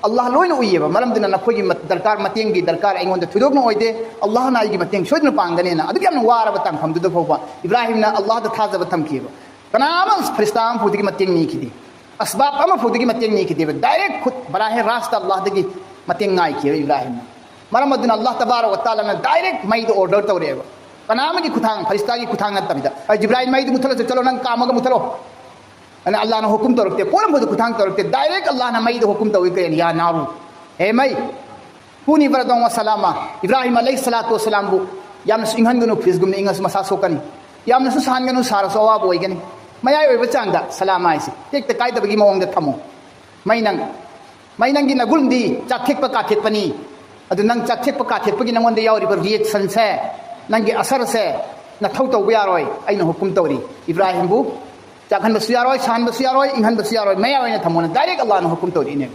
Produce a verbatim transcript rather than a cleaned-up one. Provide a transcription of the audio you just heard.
ꯑꯜꯂꯥꯍ ꯂꯣꯏꯅ ꯎꯏꯌꯦꯕ꯫ ꯃꯔꯝꯗꯨꯅ ꯅꯈꯣꯏꯒꯤ ꯃꯠ-, ꯗꯔꯀꯥꯔ, ꯃꯇꯦꯡꯒꯤ ꯗꯔꯀꯥꯔ ꯑꯩꯉꯣꯟꯗ ꯊꯣꯏꯗꯣꯛꯅ ꯑꯣꯏꯗꯦ, ꯑꯜꯂꯥꯍꯅ ꯑꯩꯒꯤ ꯃꯇꯦꯡ ꯁꯣꯏꯗꯅ ꯄꯥꯡꯒꯅꯦꯅ꯫ ꯑꯗꯨꯛ ꯌꯥꯝꯅ ꯋꯥꯔꯕ ꯇꯥꯡꯐꯝꯗꯨꯗ ꯐꯥꯎꯕ ꯏꯕ꯭ꯔꯥꯍꯤꯝꯅ ꯑꯜꯂꯥꯍꯗ ꯊꯥꯖꯕ ꯊꯝꯈꯤꯑꯕ꯫ ꯀꯅꯥ ꯑꯃ, ꯐꯔꯤꯁꯇꯥ ꯑꯃ ꯐꯥꯎꯗꯒꯤ ꯃꯇꯦꯡ ꯅꯤꯈꯤꯗꯦ, ꯑꯁꯕꯥꯕ ꯑꯃ ꯐꯥꯎꯗꯒꯤ ꯃꯇꯦꯡ ꯅꯤꯈꯤꯗꯦꯕ꯫ ꯗꯥꯏꯔꯦꯛ ꯈꯨꯠ ꯕꯔꯥꯍꯦ ꯔꯥꯁꯇ ꯑꯜꯂꯥꯍꯗꯒꯤ ꯃꯇꯦꯡ ꯉꯥꯏꯈꯤꯑꯕ ꯏꯕ꯭ꯔꯥꯍꯤꯝꯅ꯫ ꯃꯔꯝ ꯑꯗꯨꯅ ꯑꯜꯂꯥꯍ ꯇꯕꯥꯔꯛ ꯋ ꯇꯥꯂꯥꯅ ꯗꯥꯏꯔꯦꯛ ꯃꯩꯗ ꯑꯣꯔꯗꯔ ꯇꯧꯔꯛꯑꯦꯕ꯫ ꯀꯅꯥ ꯑꯃꯒꯤ ꯈꯨꯊꯥꯡ, ꯐꯔꯤꯁꯇꯥꯒꯤ ꯈꯨꯊꯥꯡ ꯅꯠꯇꯕꯤꯗ, "ꯑꯩ ꯖꯤꯕ꯭ꯔꯥꯏꯜ, ꯃꯩꯗꯨ ꯃꯨꯊꯠꯂꯁꯨ ꯆꯠꯂꯣ, ꯅꯪ ꯀꯥꯝꯃꯒ ꯃꯨꯊꯠꯂꯣ"꯫ ꯑꯗꯨꯅ ꯑꯜꯂꯥꯍꯅ ꯍꯨꯀꯨꯝ ꯇꯧꯔꯛꯇꯦ, ꯄꯣꯠ ꯑꯃꯐꯥꯎꯗ ꯈꯨꯊꯥꯡ ꯇꯧꯔꯛꯇꯦ, ꯗꯥꯏꯔꯦꯛ ꯑꯜꯂꯥꯍꯅ ꯃꯩꯗ ꯍꯨꯀꯨꯝ ꯇꯧꯏ ꯀꯩꯅꯣ, "ꯌꯥ ꯅꯥꯔꯨ, ꯍꯦ ꯃꯩ, ꯀꯨꯅꯤ ꯕꯔꯗꯣꯡ ꯋꯥ ꯁꯂꯥꯃꯥ"꯫ ꯏꯕ꯭ꯔꯥꯍꯤꯝ ꯑꯂꯩꯍꯤ ꯁꯂꯥꯇꯨ ꯋꯥꯁꯂꯥꯝꯕꯨ ꯌꯥꯝꯅꯁꯨ ꯏꯪꯍꯟꯒꯅꯨ, ꯐ꯭ꯔꯤꯖꯒꯨꯝꯅ ꯏꯪꯉꯁꯨ ꯃꯁꯥ ꯁꯣꯛꯀꯅꯤ, ꯌꯥꯝꯅꯁꯨ ꯁꯥꯍꯟꯒꯅꯨ, ꯁꯥꯔꯁꯨ ꯑꯋꯥꯕ ꯑꯣꯏꯒꯅꯤ, ꯃꯌꯥꯏ ꯑꯣꯏꯕ ꯆꯥꯡꯗ ꯁꯂꯥꯃꯥ ꯍꯥꯏꯁꯦ ꯇꯦꯛꯇ ꯀꯥꯏꯗꯕꯒꯤ ꯃꯑꯣꯡꯗ ꯊꯝꯃꯨ꯫ ꯃꯩ ꯅꯪ, ꯃꯩ ꯅꯪꯒꯤ ꯅꯒꯨꯟꯗꯤ ꯆꯥꯛꯊꯦꯛꯄ ꯀꯥꯊꯦꯛꯄꯅꯤ꯫ ꯑꯗꯨ ꯅꯪ ꯆꯥꯛꯊꯦꯛꯄ ꯀꯥꯊꯦꯛꯄꯒꯤ ꯅꯉꯣꯟꯗ ꯌꯥꯎꯔꯤꯕ ꯔꯤꯌꯦꯛꯁꯟꯁꯦ, ꯅꯪꯒꯤ ꯑꯁꯔꯁꯦ ꯅꯊꯧ ꯇꯧꯕ ꯌꯥꯔꯣꯏ꯫ ꯑꯩꯅ ꯍꯨꯀꯨꯝ ꯇꯧꯔꯤ, ꯏꯕ꯭ꯔꯥꯍꯤꯝꯕꯨ ꯆꯥꯛꯍꯟꯕꯁꯨ ꯌꯥꯔꯣꯏ, ꯁꯥꯍꯟꯕꯁꯨ ꯌꯥꯔꯣꯏ, ꯏꯪꯍꯟꯕꯁꯨ ꯌꯥꯔꯣꯏ, ꯃꯌꯥꯏ ꯑꯣꯏꯅ ꯊꯝꯃꯣꯅ ꯗꯥꯏꯔꯦꯛ ꯑꯜꯂꯥꯍꯅ ꯍꯨꯀꯨꯝ ꯇꯧꯔꯤꯅꯦ꯫